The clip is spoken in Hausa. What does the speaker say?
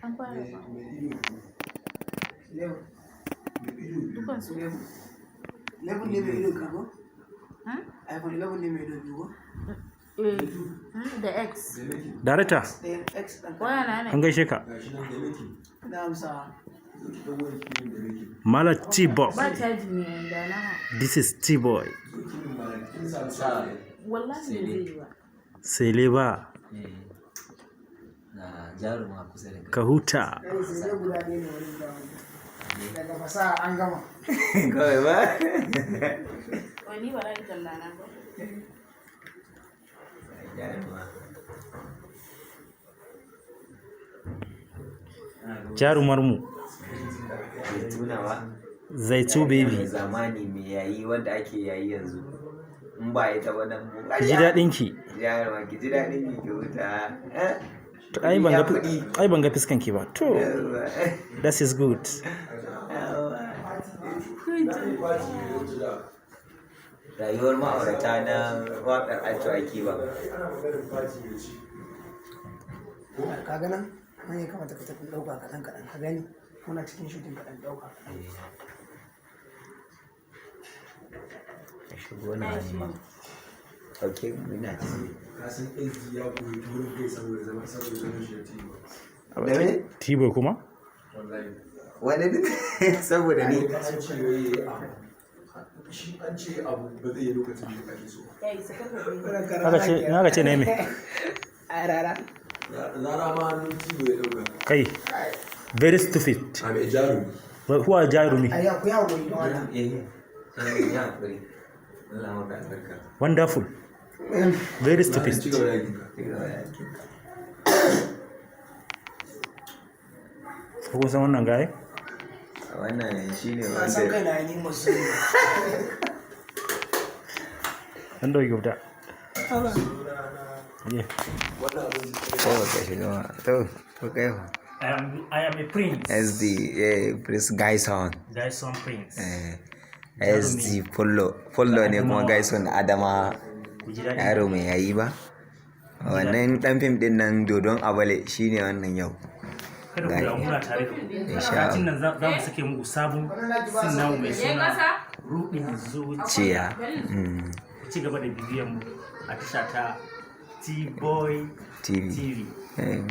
An fara fa. Dukansu. 11 ne mai ido biyu ko? Hmm? iPhone 11 ne mai ido biyu ko? Eh. Da X. Dareta, Ɗayan X ɗan. Waya na ne. an gaishe ka. Na amsa. Mala T-Boy. Ba caji ne da na. This is T-Boy. Wallahi ba zai yi ba. Sele ba, Na jaruma kusa da kai. ka huta. Kai sai dai guda ɗaya ne wani guda wani. Daga fasaha an gama. Kawai ba. Wani ba na talla na ba. Jaruma. Jarumar mu, Zaituna ba. Zaitu baby. Zamani mai yayi wanda ake yayi yanzu. In ba ita ba nan mu. Ki ji daɗin ki. Jaruma, ki ji daɗin ki, ki huta. Eh? To, ai ban ga Ya kuɗi. Ai ban ga fiskan ki ba. To, Yawwa. that is good. Yawwa. Rayuwar ma'aurata na waƙar Acho Akiba. Ka ga nan? Nan ya kamata ka tafi ɗauka kaɗan kaɗan. Ka gani? Muna cikin shooting, kaɗan ɗauka. Ka shigo na wani. Ok, muna ciki. Kasan SD ya koyi turin kai saboda zaman shi da T-Boy. Da me? T-Boy kuma? Wallahi. Wani saboda ni. An ce wai abu shi, an ce abu ba zai yi lokacin da ake so. Kai saka ka gani. Aka ce ne me? A rara. Zara ma hannun T-Boy ya dauka. Kai. Very stupid. A mai jarumi. But who are jarumi? Ai ku ya haƙuri don Allah. Eh, eh, ya haƙuri. Allah maka albarka. Wonderful. Very stupid. Ci gaba da aikinka. Ci gaba da aikinka. Ko kun san wannan guy? Wannan shi ne Na san wanda kai na ni masu. An dauki wuta. Yeah. Ko ka shiga ma. To kai fa. I am a prince. SD, eh, Prince Gaison. Dyson Prince. Eh, SD Pollo. Pollo ne kuma Gaison Adama. Ku ji daɗin. Yaro mai yayi ba. Wannan ɗan fim ɗin nan, Dodon Abale, shine wannan yau. Kada ku damu, muna tare da ku. Insha Satin nan za mu sake muku sabon sin namu mai suna Ruɗin Zuciya. Ciya. Ku ci gaba da bibiyan mu a tasha ta T-Boy TV. TV. Eh.